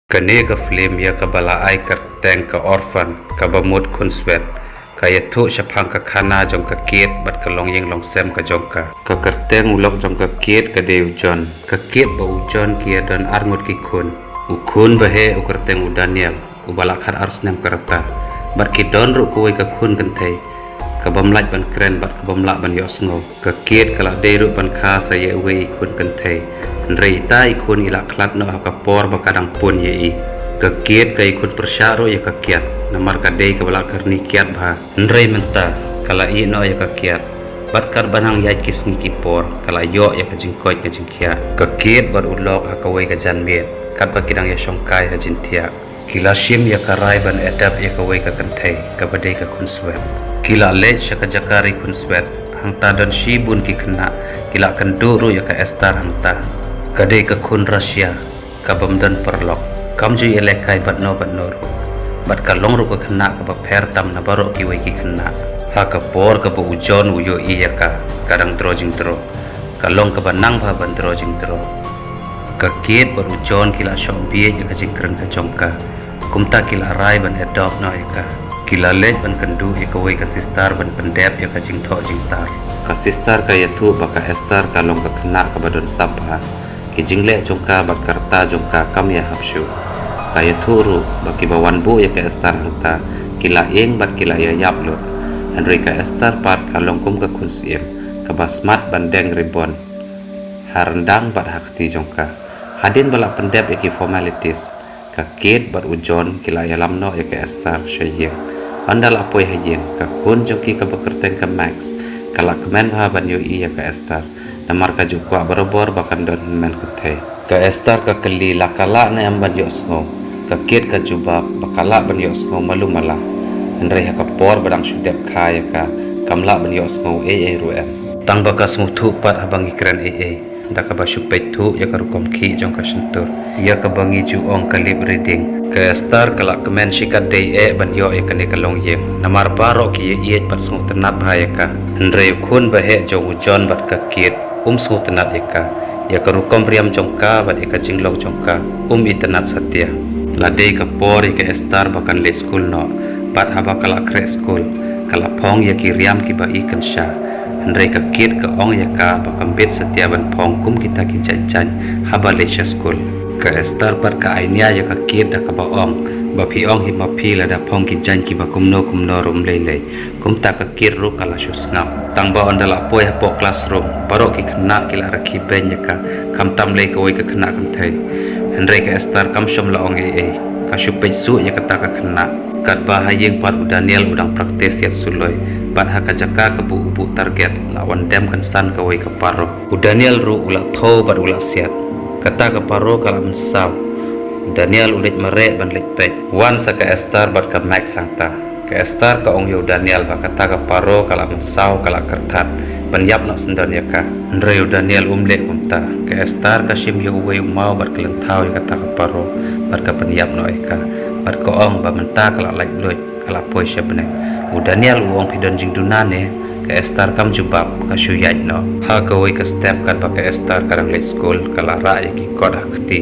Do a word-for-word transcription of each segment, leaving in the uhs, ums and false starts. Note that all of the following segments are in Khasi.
Kane ka film ïa kaba la ai kyrteng Ka Orphan, kaba mut khun swet, ka ïathuh shaphang ka khana jong ka Kate bad ka longïing longsem ka jong ka. Ka kyrteng u lok jong ka Kate ka dei u John. Ka Kate bad u John ki ïa don arngut ki khun. U khun baheh u kyrteng u Daniel, uba la khatar snem ka rta. Bad ki don ruh kawei ka khun kynthei, kabym lah ban kren bad kabym lah ban ïohsngew. Ka Kate ka la dei ruh ban kha sa ïa uwei i khun kynthei. Hynrei ita i khun i la khlad noh ha ka por ba ka dang pun ïa i. Ka Kate ka i khun pyrshah ruh ïa ka kiad, namar ka dei kaba la kyrni kiad bha. Hynrei mynta ka la ïeh noh ïa ka kiad. Bad katba nang ïaid ki sngi ki por, ka la ïoh ïa ka jingkoit ka jingkhiah. Ka Kate bad u lok ha kawei ka janmiet, katba ki dang ïa shongkai ha jingthiah, ki la shim ïa ka rai ban adopt ïa kawei ka kynthei, kaba dei ka khun swet. Ki la leit sha ka jaka ri khun swet, hangta don shibun ki khynnah, ki la kynduh ruh ïa ka Esther hangta. Ka dei ka khun Russia, kabym don paralok. Kam ju ïalehkai bad no bad no ruh. Bad ka long ruh ka khynnah kaba pher tam na baroh kiwei ki khynnah. Ha ka por kaba u John u ïohi ïa ka, ka dang draw jingdraw. Ka long kaba nang bha ban draw jingdraw. Ka Kate bad u John ki la shoh bieit ïa ka jingkren ka jong ka. Kumta ki la rai ban adopt noh ïa ka. Ki la leit ban kynduh ïa kawei ka sister ban pyndep ïa ka jingthoh jingtar. Ka sister ka ïathuh ba ka Esther ka long ka khynnah kaba don sap bha. Ki jingleh jong ka bad ka rta jong ka kam ïahap shuh. Ka ïathuh ruh ba kiba wan buh ïa ka Esther hangta, ki la ïeng bad ki la ïaïap lut. Hynrei ka Esther pat ka long kum ka khun syiem, kaba smat ban deng ribbon ha ryndang bad ha kti jong ka. Hadien ba la pyndep ïa ki formalities, ka Kate bad u John ki la ïalam noh ïa ka Esther sha ïing. Ynda la poi ha ïing, ka khun jong ki kaba kyrteng ka Max, ka la kmen bha ban ïohi ïa ka Esther. Namar ka ju kwah barabor ba kan don hynmen kynthei. Ka Esther ka kylli la ka lah ne em ban ïohsngew. Ka Kate ka jubab ba ka lah ban ïohsngew malu mala. Hynrei ha ka por ba dang shu dep kha ïa ka, kam lah ban ïohsngew ei ei ruh em. Tang ba ka sngewthuh pat haba ngi kren ei ei, da kaba shu peit thuh ïa ka rukom khih jong ka shyntur, ïa kaba ngi ju ong ka lip reading. Ka Esther ka la kmen shikatdei eh ban ïoh ïa kane ka longïing, namar baroh ki ïaieit bad sngewtynnat bha ïa ka. Hynrei u khun baheh jong u John bad ka Kate um sngewtynnat ïa ka, ïa ka rukom riam jong ka bad ïa ka jinglong jong ka, um itynnat satia. La dei ka por ïa ka Esther ba kan leit skul noh, bad haba ka la khreh skul, ka la phong ïa ki riam kiba i kynsha. Hynrei ka Kate ka ong ïa ka ba kam bit satia ban phong kum kita ki jaiñ jaiñ haba leit sha skul. Ka Esther pat ka ainia ïa ka Kate da kaba ong, ba phi ong hi ma phi lada phong ki jaiñ kiba kumno kumno ruh ym lei lei. Kumta ka Kate ruh ka la shu sngap. Tang ba ynda la poi hapoh classroom, baroh ki khynnah ki la rakhi beiñ ïa ka, khamtam lei kawei ka khynnah kynthei. Hynrei ka Esther kam shym la ong ei ei, ka shu peit shuh ïa kata ka khynnah. Katba ha ïing pat u Daniel u dang practice ïa suloi, bad ha ka jaka kaba u buh target la wan dem kynsan kawei ka paro. U Daniel ruh u la thew bad u la siat. Kata ka paro ka la mynsaw. U Daniel u leit mareh ban leit peit. Wan sa ka Esther bad ka Max hangta. Ka Esther ka ong ïa u Daniel ba kata ka paro ka la mynsaw, ka la kyrthat ban ïap noh syndon ïa ka. Hynrei u Daniel um leh kumta. Ka Esther ka shim ïa uwei u maw bad ka lynthaw ïa kata ka paro bad ka pynïap noh ïa ka. Bad ka ong ba mynta ka la laitluid, ka la poi sha bneng. U Daniel u ong, phi don jingduna ne? Ka Esther kam jubab, ka shu ïaid noh ha kawei ka step. Katba ka Esther ka dang leit skul, ka la rah ïa ki kot ha kti.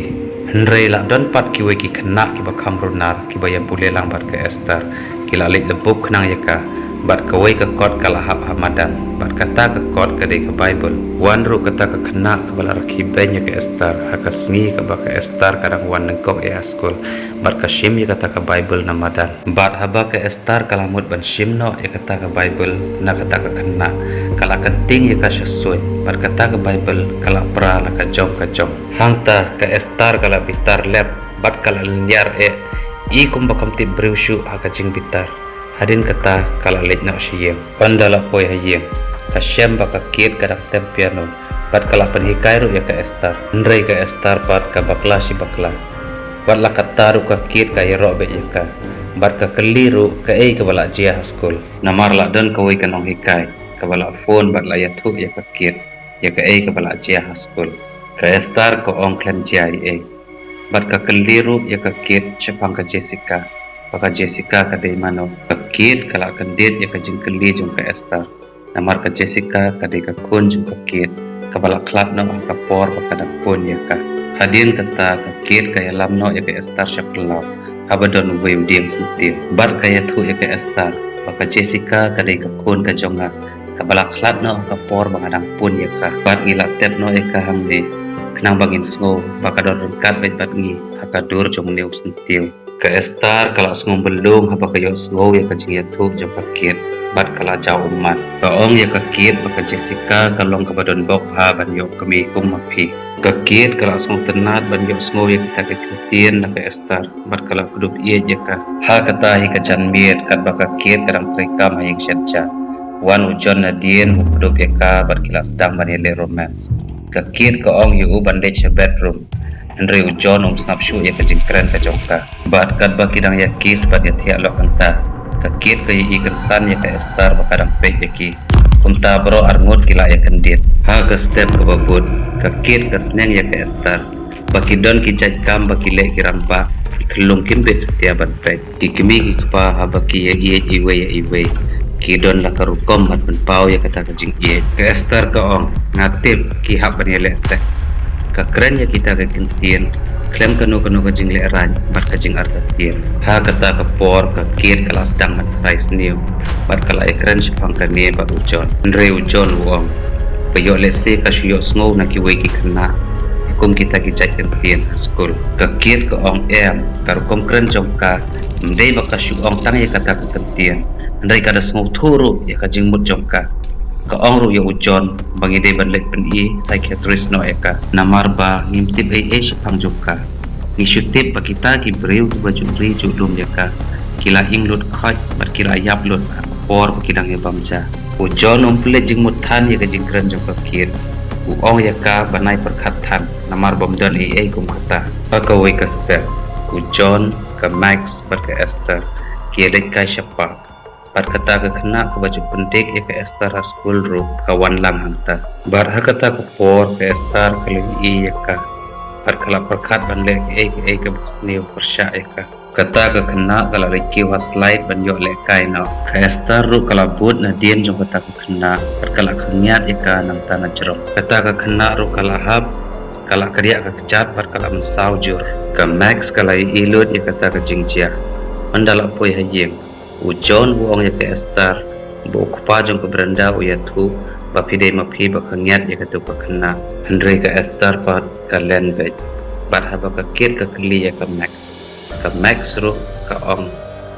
Hynrei la don pat kiwei ki khynnah kiba kham runar kiba ïa pule lang bad ka Esther. Ki la leit lympuk khnang ïa ka, bad kawei ka kot ka la hap ha madan, bad kata ka kot ka dei ka Baibl. Wan ruh kata ka khynnah kaba la rakhi beiñ ïa ka Esther ha ka sngi kaba ka Esther ka dang wan nyngkong eh ha skul, bad ka shim ïa kata ka Baibl na madan. Bad haba ka Esther ka la mut ban shim noh ïa kata ka Baibl na kata ka khynnah, ka la kynting ïa ka sha suiñ, bad kata ka Baibl ka la pra la ka jong ka jong. Hangta ka Esther ka la bitar lep, bad ka la lynñiar eh, i kumba kam tip briew shuh ha ka jingbitar. Hadien kata ka la leit noh sha ïing. Ynda la poi ha ïing, ka shem ba ka Kate ka dang tem piano, bad ka la pynhikai ruh ïa ka Esther. Hynrei ka Esther pat ka bakla shi bakla. Bad la katta ruh ka Kate ka ïaroh beit ïa ka, bad ka kylli ruh kaei kaba la jia ha skul. Namar la don kawei ka nonghikai kaba la phone bad la ïathuh ïa ka Kate ïa kaei kaba la jia ha skul. Ka Esther ka ong khlem jia ei ei, bad ka kylli ruh ïa ka Kate shaphang ka Jessica, ba ka Jessica ka dei mano. Ka Kate ka la kyndit ïa ka jingkylli jong ka Esther. Namar ka Jessica ka dei ka khun jong ka Kate, kaba la khlad noh ha ka por ba ka dang pun ïa ka. Hadien kata ka Kate ka ïalam noh ïa ka Esther sha phyllaw haba don uwei u dieng syntiew. Bad ka ïathuh ïa ka Esther ba ka Jessica ka dei ka khun ka jong nga, kaba la khlad noh ha ka por ba nga dang pun ïa ka. Bad ngi la tep noh ïa ka hangne khnang ba ngin sngew ba ka don ryngkat beit bad ngi ha ka dur jong une u syntiew. Ka Esther ka la sngew bynlung haba ka ïohsngew ïa ka jingïathuh jong ka Kate, bad ka la jaw ummat. Ka ong ïa ka Kate ba ka Jessica ka long kaba don bok bha ban ïoh kmie kum ma phi. Ka Kate ka la sngewtynnat ban ïohsngew ïa kita ki kyntien na ka Esther, bad ka la kdup ïeit ïa ka. Ha kata hi ka janmiet katba ka Kate ka dang treikam ha ïing shet ja, wan u John nadien u kdup ïa ka bad ki la sdang ban ïaleh romance. Ka Kate ka ong ïa u ban leit sha bedroom, hynrei u John um sngap shuh ïa ka jingkren ka jong ka. Bad katba ki dang ïa kiss bad ïa thiah lok hangta, ka Kate ka ïohi kynsan ïa ka Esther ba ka dang peit ïa ki. Kumta baroh arngut ki la ïa kyndit. Ha ka step kaba bud, ka Kate ka sneng ïa ka Esther ba ki don ki jait kam ba ki leh ki rangbah, ki khyllung kim bit satia ban peit. Ki kmie ki kpa haba ki ïa ïeit iwei ïa iwei, ki don la ka rukom ban pynpaw ïa kata ka jingïeit. Ka Esther ka ong, nga tip ki hap ban ïaleh sex. Ka kren ïa kita ki kyntien khlem kano kano ka jinglehrain bad ka jingartatien. Ha kata ka por ka Kate ka la sdang ban tharai sniew bad ka la ïakren shaphang kane bad u John. Hynrei u John u ong ba ïoh lehse ka shu ïohsngew na kiwei ki khynnah kum kita ki jait kyntien ha skul. Ka Kate ka ong em, ka rukom kren jong ka ym dei ba ka shu ong tang ïa kata ka kyntien, hynrei ka da sngewthuh ruh ïa ka jingmut jong ka. Ka ong ruh ïa u John ba ngi dei ban leit pyni psychiatrist noh ïa ka, namar ba ngim tip ei ei shaphang jong ka. Ngi shu tip ba kita ki briew kiba ju ri ju lum ïa ka ki la ing lut khoit bad ki la ïap lut ha ka por ba ki dang ïa bam ja. U John um pynleit jingmut than ïa ka jingkren jong ka Kate. U ong ïa ka ban ai pyrkhat than namar bym don ei ei kum kata. Ha kawei ka step, u John, ka Max bad ka Esther ki ïa leit kai shapoh. Bad kata ka khynnah kaba ju pyndik ïa ka Esther ha skul ruh ka wan lang hangta. Bad ha kata ka por ka Esther ka la ïohi ïa ka, bad ka la pyrkhat ban leh kiei kiei kaba sniew pyrshah ïa ka. Kata ka khynnah ka la leit kiew ha slide ban ïoh lehkai noh. Ka Esther ruh ka la bud nadien jong kata ka khynnah bad ka la khynñiat ïa ka nangta na jrong. Kata ka khynnah ruh ka la hap, ka la kdiah ka kjat bad ka la mynsaw jur. Ka Max ka la ïohi lut ïa kata ka jingjia. Ynda la poi ha ïing, u John u ong ïa ka Esther ba u kpa jong ka Brenda u ïathuh ba phi dei ma phi ba khynñiat ïa kato ka khynnah. Hynrei ka Esther pat ka len beit. Bad haba ka Kate ka kylli ïa ka Max, ka Max ruh ka ong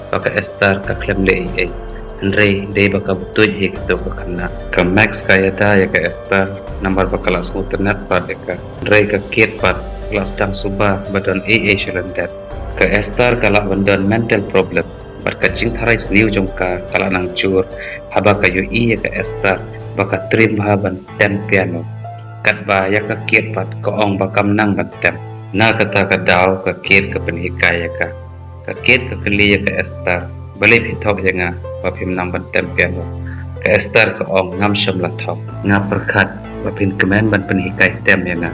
ba ka Esther ka khlem leh ei ei, hynrei dei ba ka btuid hi kato ka khynnah. Ka Max ka ïada ïa ka Esther namar ba ka la sngewtynnat pat ïa ka. Hynrei ka Kate pat ka la sdang suba ba don ei ei sha lyndet. Ka Esther ka lah ban don mental problem bad ka jingtharai sniew jong ka ka la nang jur haba ka ïohi ïa ka Esther ba ka triem bha ban tem piano, katba ïa ka Kate pat ka ong ba kam nang ban tem. Na kata ka daw ka Kate ka pynhikai ïa ka. Ka Kate ka kylli ïa ka Esther, balei phi thok ïa nga ba phim nang ban tem piano? Ka Esther ka ong, ngam shym la thok. Nga pyrkhat ba phin kmen ban pynhikai tem ïa nga,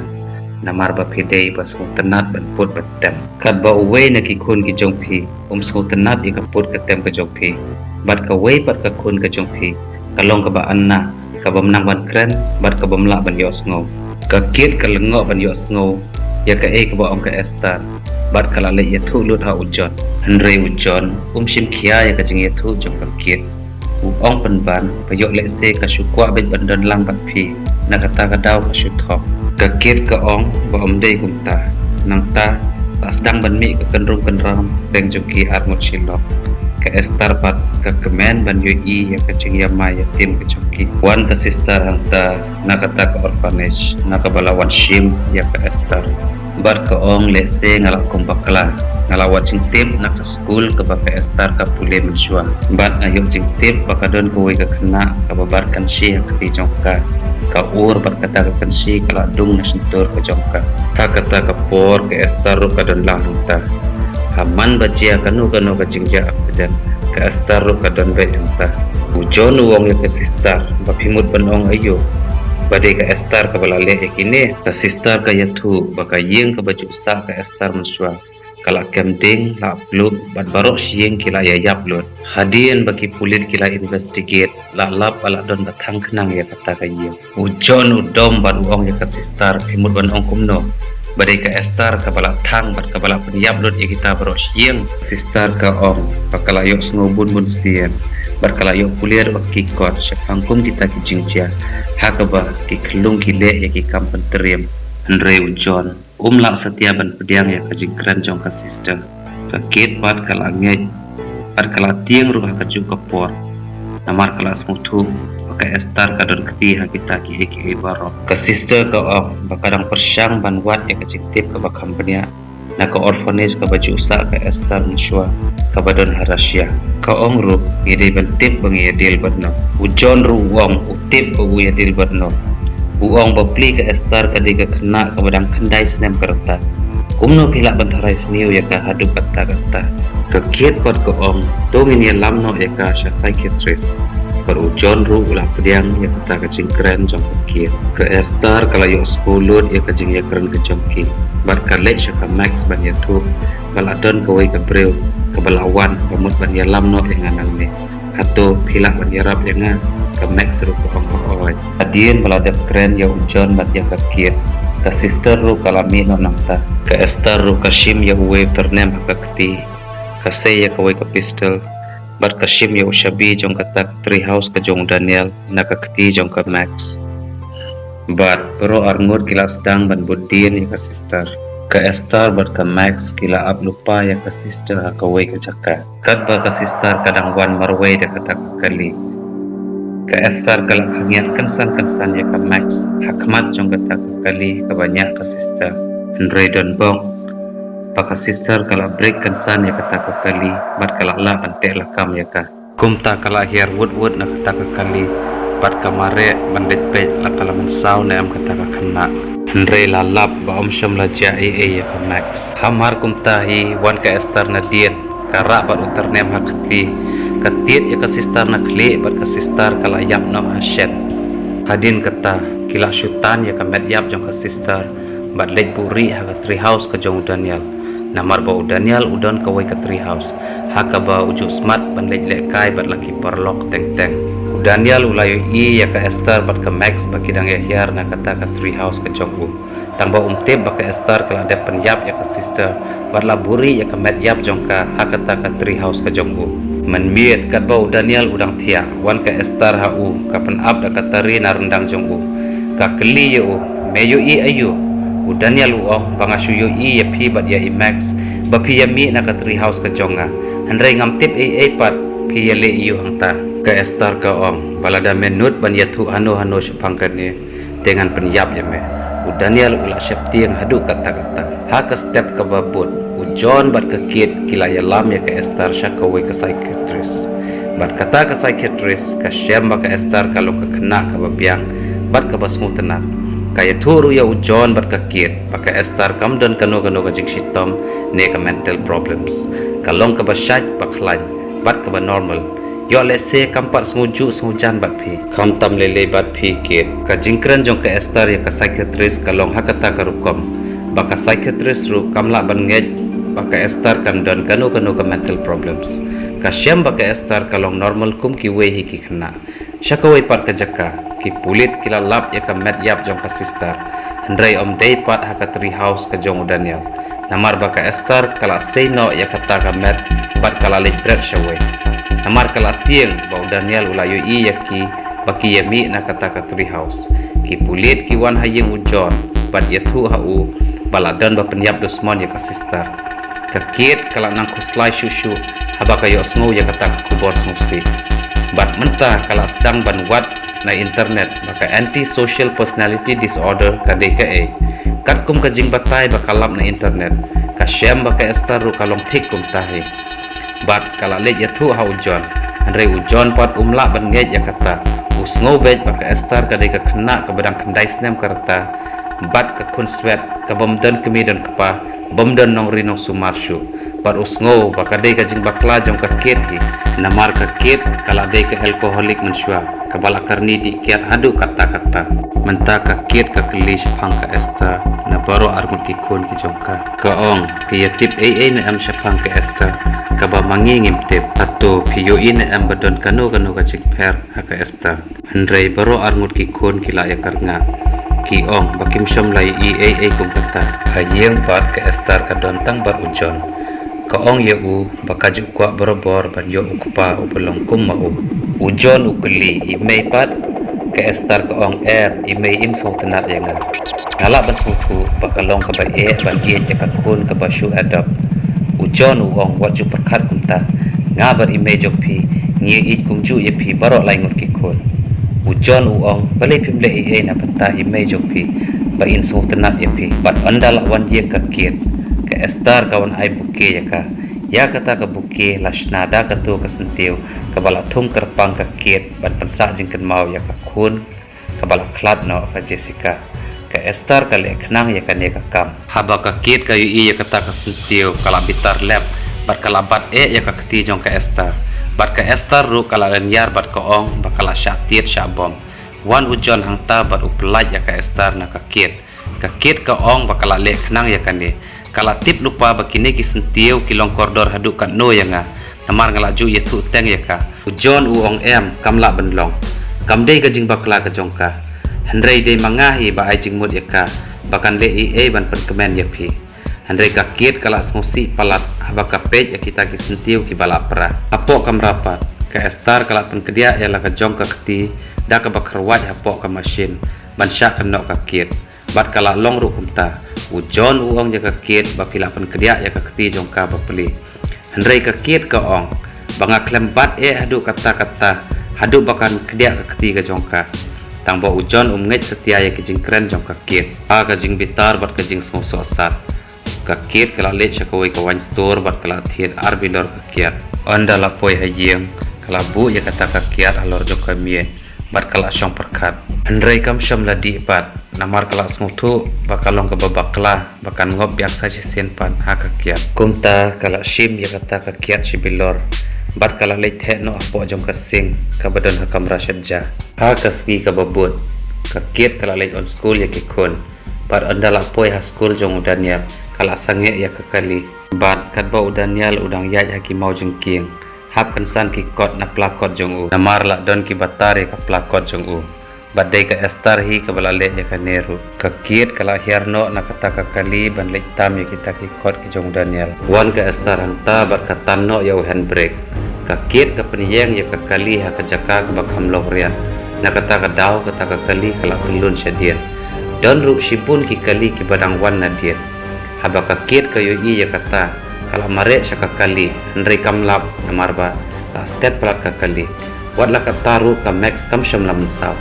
namar ba phi dei ba sngewtynnat ban put ban tem. Katba uwei na ki khun ki jong phi um sngewtynnat ïa ka put ka tem ka jong phi, bad kawei pat ka khun ka jong phi ka long kaba anna, kabym nang ban kren bad kabym lah ban ïohsngew. Ka Kate ka lyngngoh ban ïohsngew ïa kaei kaba ong ka Esther bad ka la leit ïathuh lut ha u John. Hynrei u John um shim khia ïa ka jingïathuh jong ka Kate. U ong pynban ba ïoh lehse ka shu kwah beit ban don lang bad phi, na kata ka daw ka shu thok. Ka Kate ka ong ba um dei kumta. Nangta la sdang ban mih ka kynrum kynram teng jong ki arngut shilok. Ka Esther pat ka kmen ban ïohi ïa ka jingïamai ïatim ka jong ki. Wan ka sister hangta na kata ka orphanage na kaba la wan shim ïa ka Esther. Bad ka ong, lehse nga lah kum bakla, nga lah wad jingtip na ka skul kaba ka Esther ka pule mynshuwa. Bad nga ïoh jingtip ba ka don kawei ka khynnah kaba bat kynshi ha kti jong ka. Ka ur bad kata ka kynshi ka lah dung na shyntur ka jong ka. Ha kata ka por ka Esther ruh ka don lang hangta. Ha man ba jia kano kano ka jingjia accident, ka Esther ruh ka don beit hangta. U John u ong ïa ka sister ba phi mut ban ong aïu ba dei ka Esther kaba la leh ïa kine. Ka sister ka ïathuh ba ka ïing kaba ju sah ka Esther mynshuwa ka la kem ding, la pluh, bad baroh shi ïing ki la ïa ïap lut. Hadien ba ki pulit ki la investigate, la lap ba la don ba thang khnang ïa kata ka ïing. U John u dom bad u ong ïa ka sister, phi mut ban ong kumno? Ba dei ka Esther kaba la thang bad kaba la pynïap lut ïa kita baroh shi ïing. Sister ka ong ba ka la ïohsngew bun bun sien bad ka la ïoh pule ruh ki kot shaphang kum kita ki jingjia ha kaba ki khyllung ki leh ïa ki kam pyntriem. Hynrei u John um lah satia ban pdiang ïa ka jingkren jong ka sister. Ka Kate pat ka la ngeit bad ka la tieng ruh ha kajuh ka por. Namar ka la sngewthuh ba ka Esther ka don kti ha kita kiei kiei baroh. Ka sister ka ong ba ka dang pyrshang ban wad ïa ka jingtip kaba kham bniah na ka orphanage kaba ju sah ka Esther mynshuwa, kaba don ha Russia. Ka ong ruh, ngi dei ban tip ba ngi ïadil bad no. U John ruh u ong u tip ba u ïadil bad no. U ong ba pli ka Esther ka dei ka khynnah kaba dang khyndai snem ka rta. Kumno phi lah ban tharai sniew ïa ka haduh katta katta? Ka Kate pat ka ong, to ngin ïalam noh ïa ka sha psychiatrist. Bad u John ruh u la pdiang ïa kata ka jingkren jong ka Kate. Ka Esther ka la ïohsngew lut ïa ka jingïakren ka jong ki bad ka leit sha ka Max ban ïathuh ba la don kawei ka briew kaba la wan ba mut ban ïalam noh ïa nga nangne. Hato phi lah ban ïarap ïa nga? Ka Max ruh ka ong hooid. Hadien ba la dep kren ïa u John bad ïa ka Kate, ka sister ruh ka la mih noh nangta. Ka Esther ruh ka shim ïa uwei u tyrnem ha ka kti, ka sei ïa kawei ka pistol bad ka shim ïa u shabi jong kata ka tree house ka jong u Daniel na ka kti jong ka Max. Bad baroh arngut ki la sdang ban bud dien ïa ka sister. Ka Esther bad ka Max ki la ap lypa ïa ka sister ha kawei ka jaka. Katba ka sister ka dang wan marwei da kata ka kali, ka Esther ka la khyndiat kynsan kynsan ïa ka Max ha khmat jong kata ka kali kaba ñiah ka sister. Hynrei don bok ba ka sister ka la brake kynsan ïa kata ka kali bad ka la lah ban teh lakam ïa ka. Kumta ka la hiar wut wut na kata ka kali bad ka mareh ban dei peit la ka la mynsaw ne em kata ka khynnah. Hynrei la lap ba ym shym la jia ei ei ïa ka Max. Hamar kumta hi wan ka Esther nadien, ka rah bad u tyrnem ha kti, ka tied ïa ka sister na khlieh bad ka sister ka la ïap noh ha shen. Hadien kata ki la shu tan ïa ka met ïap jong ka sister bad leit buhrieh ha ka tree house ka jong u Daniel. Namar ba u Daniel u don kawei ka tree house ha kaba u ju smat ban leit lehkai bad la ki paralok teng teng. U Daniel u la ïohi ïa ka Esther bad ka Max ba ki dang ïahiar na kata ka tree house ka jong u. Tang ba um tip ba ka Esther ka la dep pynïap ïa ka sister bad la buhrieh ïa ka met ïap jong ka ha kata ka tree house ka jong u. Mynmiet katba u Daniel u dang thiah, wan ka Esther ha u, ka pynap da ka tari na ryndang jong u. Ka kylli ïa u, me ïohi aïu? U Daniel u ong ba nga shu ïohi ïa phi bad ïa i Max ba phi ïa mih na ka tree house ka jong nga. Hynrei ngam tip ei ei pat phi ïa leh aïu hangta. Ka Esther ka ong ba lada me nud ban ïathuh hano hano shaphang kane, te ngan pynïap ïa me. U Daniel u la sheptieng haduh katta katta. Ha ka step kaba bud, u John bad ka Kate ki la ïalam ïa ka Esther sha kawei ka psychiatrist. Bad kata ka psychiatrist ka shem ba ka Esther ka long ka khynnah kaba biang bad kaba sngewtynnat. Ka ïathuh ruh ïa u John bad ka Kate ba ka Esther kam don kano kano ka jingshitom ne ka mental problems. Ka long kaba shait ba khlaiñ bad kaba normal. Ïoh lehse kam pat sngewjuh sngewjan bad phi. Khamtam lei lei bad phi Kate. Ka jingkren jong ka Esther ïa ka psychiatrist ka long ha kata ka rukom ba ka psychiatrist ruh kam lah ban ngeit ba ka Esther kan don kano kano ka mental problems. Ka shem ba ka Esther ka long normal kum kiwei hi ki khynnah. Sha kawei pat ka jaka, ki pulit ki la lap ïa ka met ïap jong ka sister. Hynrei ym dei pat ha ka tree house ka jong u Daniel. Namar ba ka Esther ka la sei noh ïa kata ka met bad ka la leit bret shawei. Namar ka la tieng ba u Daniel u la ïohi ïa ki ba ki ïa mih na kata ka tree house. Ki pulit ki wan ha ïing u John bad ïathuh ha u ba la don ba pynïap dusmon ïa ka sister. Ka Kate ka la nang khuslai shuh shuh haba ka ïohsngew ïa kata ka khubor sngewsih. Bad mynta ka la sdang ban wad na internet ba ka anti-social personality disorder ka dei kaei. Katkum ka jingbatai ba ka lap na internet, ka shem ba ka Esther ruh ka long thik kumta hi. Bad ka la leit ïathuh ha u John. Hynrei u John pat um lah ban ngeit ïa kata. U sngew beit ba ka Esther ka dei ka khynnah kaba dang khyndai snem ka rta bad ka khun swet kaba ym don kmie don kpa, bym don nongri nongsumar shuh. Bad u sngew ba ka dei ka jingbakla jong ka Kate hi. Namar ka Kate ka la dei ka alcoholic mynshuwa kaba la kyrni dih kiad haduh katta katta. Mynta ka Kate ka kylli shaphang ka Esther na baroh arngut ki khun ki jong ka. Ka ong, phi ïa tip ei ei ne em shaphang ka Esther? Kaba ma ngi ngim tip. Hato phi ïohi ne em ba don kano kano ka jingpher ha ka Esther? Hynrei baroh arngut ki khun ki la ïa kyrngah. Ki ong ba kim shym la ïohi ei ei kum kata. Ha ïing pat ka Esther ka don tang bad u John. Ka ong ïa u ba ka ju kwah barabor ban ïoh u kpa uba long kum ma u. U John u kylli, i mei pat? Ka Esther ka ong, em, i mei im sngewtynnat ïa nga. Nga lah ban sngewthuh ba ka long kaba eh ban ïeit ïa ka khun kaba shu adopt. U John u ong, wat ju pyrkhat kumta. Nga bad i mei jong phi ngi ïeit kumjuh ïa phi baroh lai ngut ki khun. U John u ong, balei phim leh ei ei na bynta i mei jong phi ba in sngewtynnat ïa phi? Bad ynda la wan ïing ka Kate, ka Esther ka wan ai bouquet ïa ka. Ïa kata ka bouquet la shna da kato ka syntiew kaba la thung kyrpang ka Kate ban pynsah jingkynmaw ïa ka khun kaba la khlad noh, ka Jessica. Ka Esther ka leh khnang ïa kane ka kam. Haba ka Kate ka ïohi ïa kata ka syntiew ka la bitar lep bad ka la bat eh ïa ka kti jong ka Esther. Bad ka Esther ruh ka la lynñiar bad ka ong ba ka la shah tied shah bom. Wan u John hangta bad u pyllait ïa ka Esther na ka Kate. Ka Kate ka ong ba ka la leh khnang ïa kane. Ka la tip lypa ba kine ki syntiew ki long kordor haduh katno ïa nga. Namar nga la ju ïathuh teng ïa ka. U John u ong, em, kam lah ban long. Kam dei ka jingbakla ka jong ka. Hynrei dei ma nga hi ba ai jingmut ïa ka ba kan leh ei ei ban pynkmen ïa phi. Hynrei ka Kate ka la sngewsih palat haba ka peit ïa kita ki syntiew kiba la pra. Hapoh kamra pat, ka Esther ka la pynkdiah ïa la ka jong ka kti da kaba kharwait hapoh ka mashin ban shah kynnoh ka Kate. Bad ka la long ruh kumta. U John u ong ïa ka Kate ba phi la pynkdiah ïa ka kti jong ka bapli. Hynrei ka Kate ka ong ba nga khlem bat eh haduh katta katta haduh ba kan kdiah ka kti ka jong ka. Tang ba u John um ngeit satia ïa ki jingkren jong ka Kate. Ha ka jingbitar bad ka jingsngewsohsat, ka Kate ka la leit sha kawei ka wine store bad ka la thied ar bilor ka kiad. Ynda la poi ha ïing, ka la buh ïa kata ka kiad halor jong ka miej bad ka la shong pyrkhat. Hynrei kam shym la dih pat, namar ka la sngewthuh ba ka long kaba bakla ba kan ngop biang sa shisien pat ha ka kiad. Kumta ka la shim ïa kata ka kiad shi bilor bad ka la leit theh noh hapoh jong ka sink kaba don ha kamra shetja. Ha ka sngi kaba bud, ka Kate ka la leit on skul ïa ki khun. Bad ynda la poi ha skul jong u Daniel, ka la sangeh ïa ka kali. Bad katba u Daniel u dang ïaid ha ki maw jingkieng, hap kynsan ki kot na pla kot jong u. Namar la don kiba tar ïa ka pla kot jong u. Bad dei ka Esther hi kaba la leh ïa kane ruh. Ka Kate ka la hiar noh na kata ka kali ban leit tam ïa kita ki kot ki jong u Daniel. Wan ka Esther hangta bad ka tan noh ïa u handbrake. Ka Kate ka pynïeng ïa ka kali ha ka jaka kaba kham long riat. Na kata ka daw kata ka kali ka la kyllun shadien. Don ruh shibun ki kali kiba dang wan nadien. Haba ka Kate ka ïohi ïa kata, ka la mareh sha ka kali, hynrei kam lap namar ba la stet palat ka kali. Wat la katta ruh ka Max kam shym la mynsaw.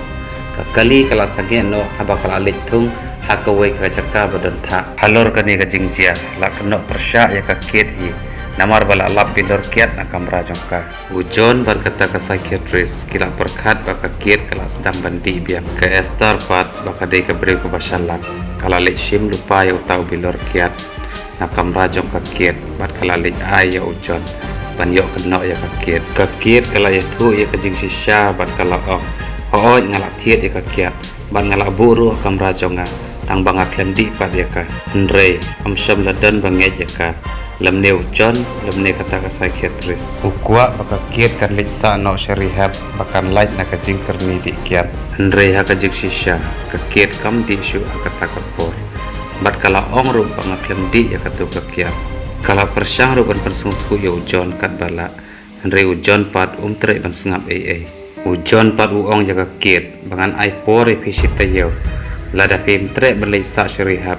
Ka kali ka la sangeh noh haba ka la leit thung ha kawei ka jaka ba don thah. Halor kane ka jingjia, la kynnoh pyrshah ïa ka Kate hi namar ba la lap bilor kiad na kamra jong ka. U John bad kata ka psychiatrist ki la pyrkhat ba ka Kate ka la sdang ban dih biang. Ka Esther pat ba ka dei ka briew kaba shalan, ka la leit shim lypa ïa uta u bilor kiad na kamra jong ka Kate bad ka la leit ai ïa u John ban ïoh kynnoh ïa ka Kate. Ka Kate ka la ïathuh ïa ka jingshisha bad ka la ong, hooid, nga la thied ïa ka kiad bad nga la buh ruh ha kamra jong nga, tang ba nga khlem dih pat ïa ka. Hynrei ym shym la don ba ngeit ïa ka, lymne u John lymne kata ka psychiatrist. U kwah ba ka Kate kan leit sah noh sha rehab ba kan lait na ka jingkyrni dih kiad. Hynrei ha ka jingshisha, ka Kate kam dih shuh ha kata ka por. Bad ka la ong ruh ba nga khlem dih ïa kato ka kiad. Ka la pyrshang ruh ban pynsngewthuh ïa u John katba lah. Hynrei u John pat um treh ban sngap ei ei. U John pat u ong ïa ka Kate ba ngan ai por ïa phi shi taïew. Lada phim treh ban leit sah sha rehab,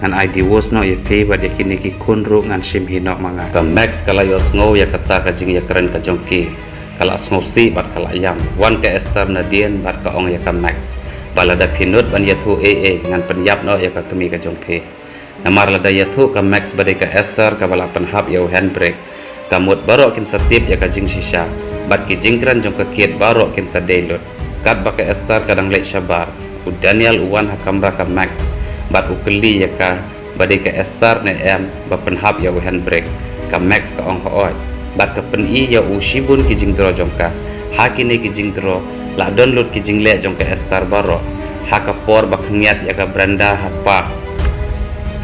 ngan ai divorce noh ïa phi bad ïa kine ki khun ruh ngan shim hi noh ma nga. Ka Max ka la ïohsngew ïa kata ka jingïakren ka jong ki. Ka la sngewsih bad ka la ïam. Wan ka Esther nadien bad ka ong ïa ka Max ba lada phi nud ban ïathuh ei ei, ngan pynïap noh ïa ka kmie ka jong phi. Namar lada ïathuh ka Max ba dei ka Esther kaba la pynhap ïa u handbrake, ka mut baroh kin sa tip ïa ka jingshisha bad ki jingkren jong ka Kate baroh kin sa dei lut. Katba ka Esther ka dang leit shabar, u Daniel u wan ha kamra ka Max bad u kylli ïa ka ba dei ka Esther ne em ba pynhap ïa u handbrake. Ka Max ka ong hooid bad ka pyni ïa u shibun ki jingdro jong ka. Ha kine ki jingdro la don lut ki jingleh jong ka Esther baroh. Ha ka por ba khyndiat ïa ka Brenda ha park,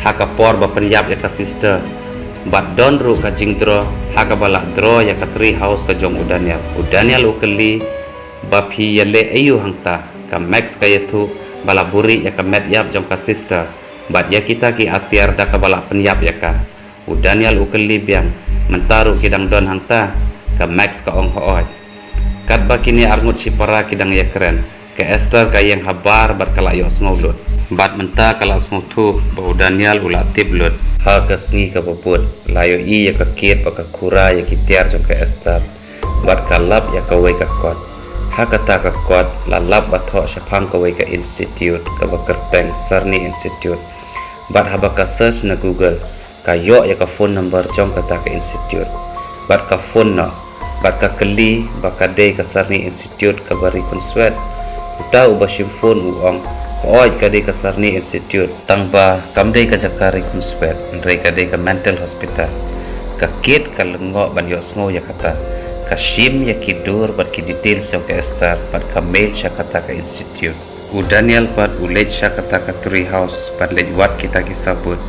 ha ka por ba pynïap ïa ka sister, bad don ruh ka jingdro ha kaba la dro ïa ka tree house ka jong u Daniel. U Daniel u kylli ba phi ïaleh aïu hangta. Ka Max ka ïathuh ba la buhrieh ïa ka met ïap jong ka sister bad ïa kita ki atiar da kaba la pynïap ïa ka. U Daniel u kylli biang, mynta ruh ki dang don hangta? Ka Max ka ong, hooid. Katba kine arngut shipara ki dang ïakren, ka Esther ka ïeng habar bad ka la ïohsngew lut. Bad mynta ka la sngewthuh ba u Daniel u la tip lut. Ha ka sngi kaba bud, la ïohi ïa ka Kate bad ka Kura ïa ki tiar jong ka Esther. Bad ka lap ïa kawei ka kot. Ha kata ka kot la lap ba thoh shaphang kawei ka institute kaba kyrteng Sarni Institute. Bad haba ka search na Google, ka ïoh ïa ka phone number jong kata ka institute. Bad ka phone noh, bad ka kylli ba ka dei ka Sarni Institute kaba ri khunswet. Uta uba shim phone u ong, hooid, ka dei ka Sarni Institute, tangba kam dei ka jaka ri khunswet, hynrei ka dei ka mental hospital. Ka Kate ka lyngngoh ban ïohsngew ïa kata. Ka shim ïa ki dur bad ki details jong ka Esther bad ka mail sha kata ka institute. U Daniel pat u leit sha kata ka tree house ban leit wad kita ki sabut.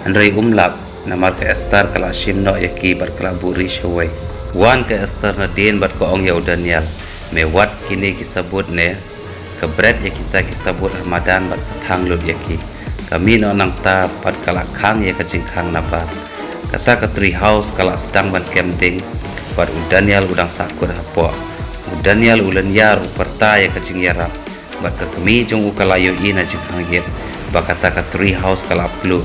Hynrei um lap, namar ka Esther ka la shim noh ïa ki bad ka la buhrieh shawei. Wan ka Esther nadien bad ka ong ïa u Daniel, me wad kine ki sabut ne? Ka bret ïa kita ki sabut ha madan bad ka thang lut ïa ki. Ka mih noh nangta bad ka la khang ïa ka jingkhang nabar. Kata ka tree house ka la sdang ban kem ding bad u Daniel u dang sahkut hapoh. U Daniel u lynñiar, u pyrta ïa ka jingïarap. Bad ka kmie jong u ka la ïohi na jingkhang ïit ba kata ka tree house ka la pluh.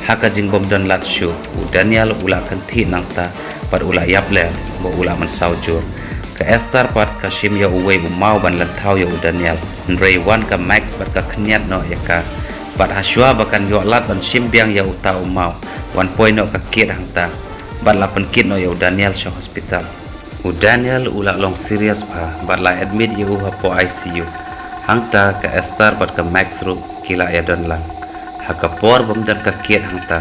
Ha ka jingbym don lad shuh, u Daniel u la kynthih nangta bad u la ïap lem ba u la mynsaw jur. Ka Esther pat ka shim ïa uwei u maw ban lynthaw ïa u Daniel. Hynrei wan ka Max bad ka khynñiat noh ïa ka. Bad hashwa ba kan ïoh lad ban shim biang ïa uta u maw, wan poi noh ka Kate hangta bad la pynkit noh ïa u Daniel sha hospital. U Daniel u la long serious bha bad la admit ïa u hapoh I C U. Hangta ka Esther bad ka Max ruh ki la ïadon lang. Ha ka por bym don ka Kate hangta,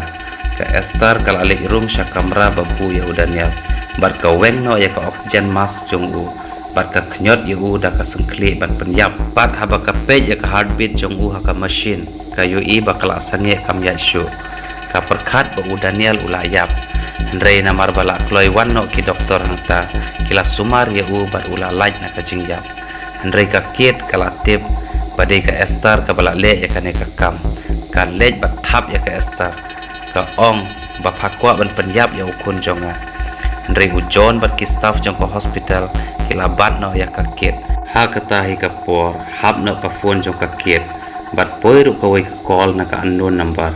ka Esther ka la leit rung sha kamra ba buh ïa u Daniel bad ka weng noh ïa ka oxygen mask jong u bad ka khñiot ïa u da ka syngkhlieh ban pynïap. Bad haba ka peit ïa ka heartbeat jong u ha ka machine, ka ïohi ba ka la sangeh kam ïaid shuh. Ka pyrkhat ba u Daniel u la ïap. Hynrei namar ba la kloi wan noh ki doktor hangta, ki la sumar ïa u bad u la lait na ka jingïap. Hynrei ka Kate ka la tip ba dei ka Esther kaba la leh ïa kane ka kam. Ka leit bad thap ïa ka Esther. Ka ong ba pha kwah ban pynïap ïa u khun jong nga. Hynrei u John bad ki staff jong ka hospital ki la bat noh ïa ka Kate. Ha kata hi ka por, hap noh ka phone jong ka Kate. Bad poi ruh kawei ka call na ka unknown number.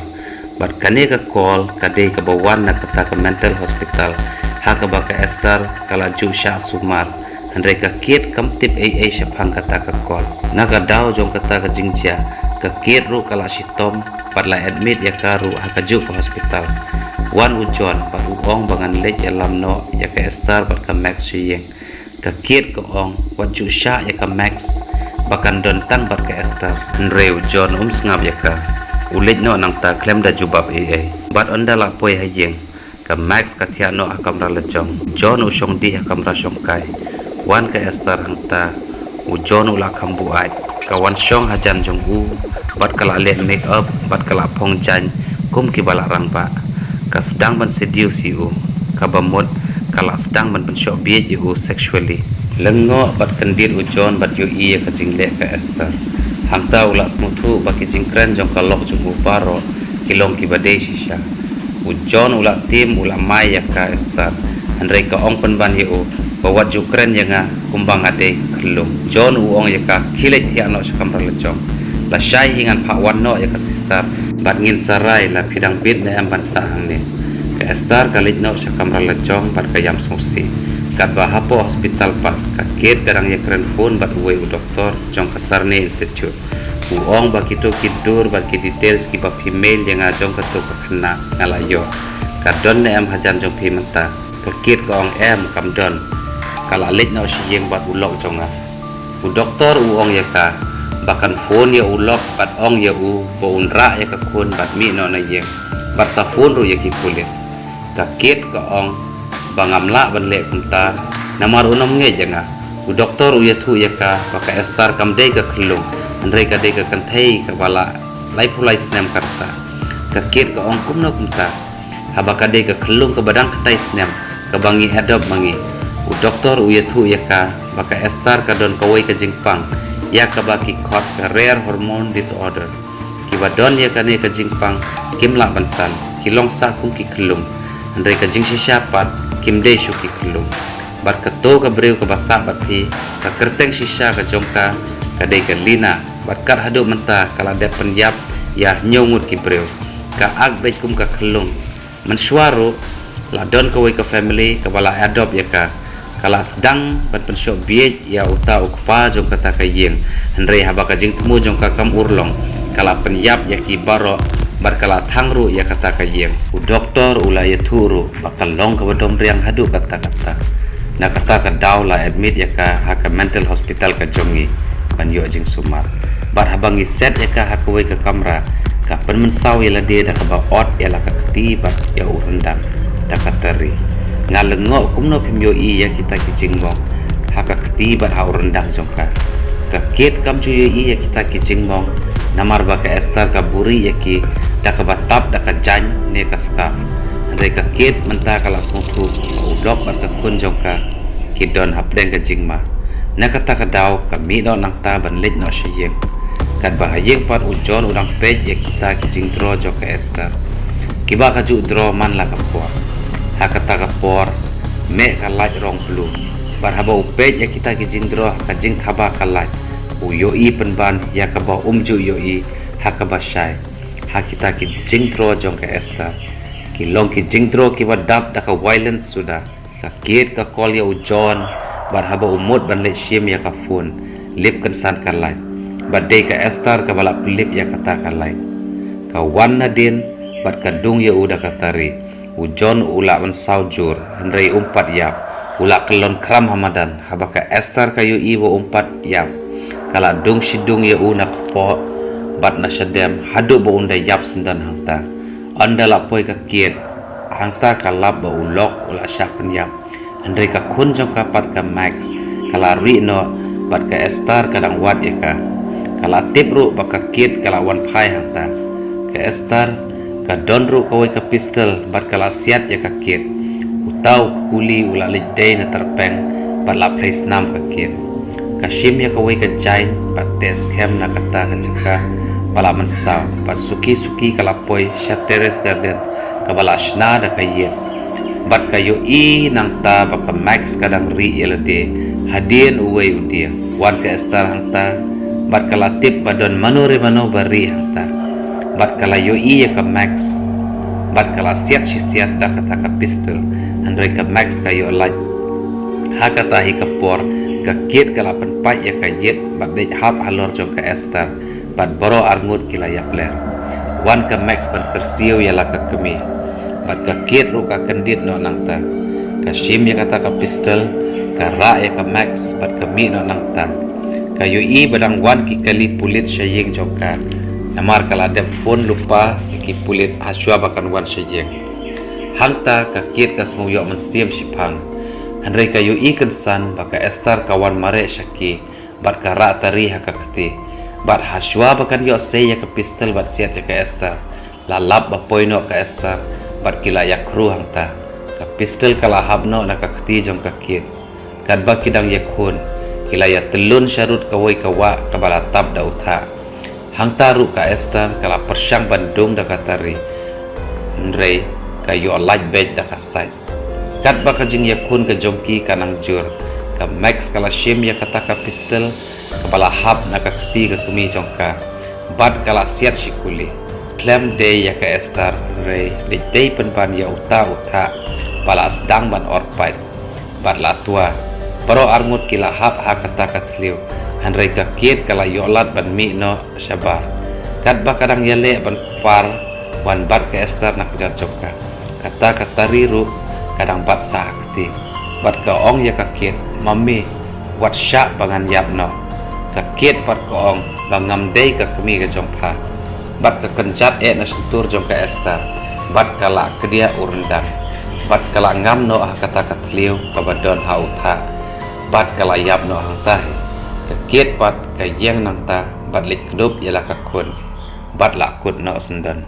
Bad kane ka call ka dei kaba wan na kata ka mental hospital, ha kaba ka Esther ka la ju shah sumar. Hynrei ka Kate kam tip ei ei shaphang kata ka call. Na ka daw jong kata ka jingjia, ka Kate ruh ka la shitom bad la admit ïa ka ruh ha kajuh ka hospital. Wan u John bad u ong ba ngan leit ïalam noh ïa ka Esther bad ka Max sha ïing. Ka Kate ka ong, wat ju shah ïa ka Max, ba kan don tang bad ka Esther. Hynrei u John um sngap ïa ka. U leit noh nangta khlem da jubab ei ei. Bad ynda la poi ha ïing, ka Max ka thiah noh ha kamra lajong. U John u shong dih ha kamra shongkai. Wan ka Esther hangta, u John u la kham buaid. Ka wan shong hajan jong u bad ka la leh make up bad ka la phong jaiñ kum kiba la rangbah. Ka sdang ban seduce ïa u, kaba mut ka la sdang ban pynshoh bieit ïa u sexually. Lyngngoh bad kyndit u John bad ïohi ïa ka jingleh ka Esther. Hangta u la sngewthuh ba ki jingkren jong ka lok jong u baroh ki long kiba dei shisha. U John u la tim, u la mai ïa ka Esther. Hynrei ka ong pynban ïa u ba wat ju kren ïa nga kumba nga dei ka khyllung. John u ong ïa ka, khie leit thiah noh sha kamra lajong. Lashai hi ngan phah wan noh ïa ka sister bad ngin sa rai la phi dang bit ne em ban sah hangne. Ka Esther ka leit noh sha kamra lajong bad ka ïam sngewsih. Katba hapoh hospital pat, ka Kate ka dang ïakren phone bad uwei u doktor jong ka Sarni Institute. U ong ba kito ki dur bad ki details kiba phi mail ïa nga jong kato ka khynnah nga la ïoh. Ka don ne em hajan jong phi mynta? Ka Kate ka ong, em, kam don. Ka la leit noh sha ïing bad u lok jong nga. U doktor u ong ïa ka ba kan phone ïa u lok bad ong ïa u ba un rah ïa ka khun bad mih noh na ïing, bad sa phone ruh ïa ki pulit. Ka Kate ka ong ba ngam lah ban leh kumta, namar un ym ngeit ïa nga. U doktor u ïathuh ïa ka ba ka Esther kam dei ka khyllung, hynrei ka dei ka kynthei kaba la laiphew lai snem ka rta. Ka Kate ka ong, kumno kumta? Haba ka dei ka khyllung kaba dang khyndai snem kaba ngi adopt ma ngi. U doktor u ïathuh ïa ka ba ka Esther ka don kawei ka jingpang ïa kaba ki khot ka rare hormone disorder. Kiba don ïa kane ka jingpang kim lah ban san, ki long sah kum ki khyllung, hynrei ka jingshisha pat kim dei shuh ki khyllung. Bad kato ka briew kaba sah bad phi, ka kyrteng shisha ka jong ka ka dei ka Lina, bad kat haduh mynta ka la dep pynïap ïa hynñiew ngut ki briew. Ka act beit kum ka khyllung. Mynshuwa ruh la don kawei ka family kaba la adopt ïa ka. Ka la sdang ban pynshoh bieit ïa uta u kpa jong kata ka ïing, hynrei haba ka jingthmu jong ka kam urlong, ka la pynïap ïa ki baroh bad ka la thang ruh ïa kata ka ïing. U doktor u la ïathuh ruh ba ka long kaba dom riang haduh katta katta. Na kata ka daw la admit ïa ka ha ka mental hospital ka jong ngi ban ïoh jingsumar. Bad haba ngi set ïa ka ha kawei ka kamra, ka pynmynsaw ïa lade da kaba ot ïa la ka kti bad ïa u ryndang da ka tari. Nga lyngngoh kumno phim ïohi ïa kita ki jingmong ha ka kti bad ha u ryndang jong ka. Ka Kate kam ju ïohi ïa kita ki jingmong, namar ba ka Esther ka buhrieh ïa ki da kaba tap da ka jaiñ ne ka scarf. Hynrei ka Kate mynta ka la sngewthuh ba u lok bad ka khun jong ka ki don hapdeng ka jingma. Na kata ka daw ka mih noh nangta ban leit noh sha ïing. Katba ha ïing pat u John u dang peit ïa kita ki jingdro jong ka Esther, kiba ka ju dro man la ka por. Ha kata ka por meh ka light rong blue. Bad haba u peit ïa kita ki jingdro ha ka jingthaba ka light, u ïohi pynban ïa kaba um ju ïohi ha kaba shai ha kita ki jingdro jong ka Esther. Ki long ki jingdro kiba dap da ka violence suda. Ka Kate ka call ïa u John, bad haba u mut ban leit shim ïa ka phone, lip kynsan ka light. Bad dei ka Esther kaba la pynlip ïa kata ka light. Ka wan nadien bad ka dung ïa u da ka tari. U John u la mynsaw jur, hynrei um pat ïap. U la kyllon khram ha madan. Haba ka Esther ka ïohi ba um pat ïap, ka la dung shi dung ïa u na kpoh bad na shadem haduh ba un da ïap syndon hangta. Ynda la poi ka Kate hangta ka lap ba u lok u la shah pynïap. Hynrei ka khun jong ka pat ka Max ka la rieh noh bad ka Esther ka dang wad ïa ka. Ka la tip ruh ba ka Kate ka la wan phai hangta. Ka Esther ka don ruh kawei ka pistol bad ka la siat ïa ka Kate. Uta u kuli u la leit dei na tyrpeng bad la phlei snam ka Kate. Ka shim ïa kawei ka jaiñ bad teh skhem na kata ka jaka ba la mynsaw, bad suki suki ka la poi sha terrace garden kaba la shna da ka ïing. Bad ka ïohi nangta ba ka Max ka dang rieh ïa lade hadien uwei u dieng. Wan ka Esther hangta bad ka la tip ba don mano re mano ba rieh hangta. Bad ka la ïohi ïa ka Max bad ka la siat shi siat da kata ka pistol, hynrei ka Max ka ïoh lait. Ha kata hi ka por ka Kate ka la pynpait ïa ka ïit bad dei hap halor jong ka Esther, bad baroh arngut ki la ïapler. Wan ka Max ban kyrsiew ïa la ka kmie, bad ka Kate ruh ka kyndit noh nangta. Ka shim ïa kata ka pistol, ka rah ïa ka Max bad ka mih noh nangta. Ka ïohi ba dang wan ki kali pulit sha ïing jong ka, namar ka la dep phone lypa ïa ki pulit hashuwa ba kan wan sha ïing. Hangta ka Kate ka sngew ïoh mynsiem shiphang, hynrei ka ïohi kynsan ba ka Esther ka wan mareh sha ki bad ka rah tari ha ka kti. Bad hashuwa ba kan ïoh sei ïa ka pistol bad siat ïa ka Esther, la lap ba poi noh ka Esther bad ki la ïakhruh hangta. Ka pistol ka la hap noh na ka kti jong ka Kate. Katba ki dang ïakhun, ki la ïatyllun sharud kawei ka wah kaba la tap da u thah. Hangta ruh ka Esther ka la pyrshang ban dung da ka tari, hynrei ka ïoh lait beit da ka sait. Katba ka jingïakhun ka jong ki ka nang jur, ka Max ka la shim ïa kata ka pistol kaba la hap na ka kti ka kmie jong ka, bad ka la siat shi kuli. Khlem dei ïa ka Esther, hynrei dei dei pynban ïa uta u thah ba la sdang ban or pait. Bad la twa, baroh arngut ki la hap ha kata ka thliew, hynrei ka Kate ka la ïoh lad ban mih noh shabar. Katba ka dang ïaleh ban par, wan bat ka Esther na kjat jong ka. Kata ka tari ruh ka dang bat sah ha kti. Bad ka ong ïa ka Kate, "Mummy, wat shah ba ngan ïap noh." Ka Kate pat ka ong ba ngam dei ka kmie ka jong pha. Bad ka kynjat eh na shyntur jong ka Esther, bad ka la kdiah u ryndang. Bad ka la ngam noh ha kata ka thliew kaba don ha u thah. Bad ka la ïap noh hangta hi. Ka Kate pat ka ïeng nangta bad leit kdup ïa la ka khun, bad la kut noh syndon.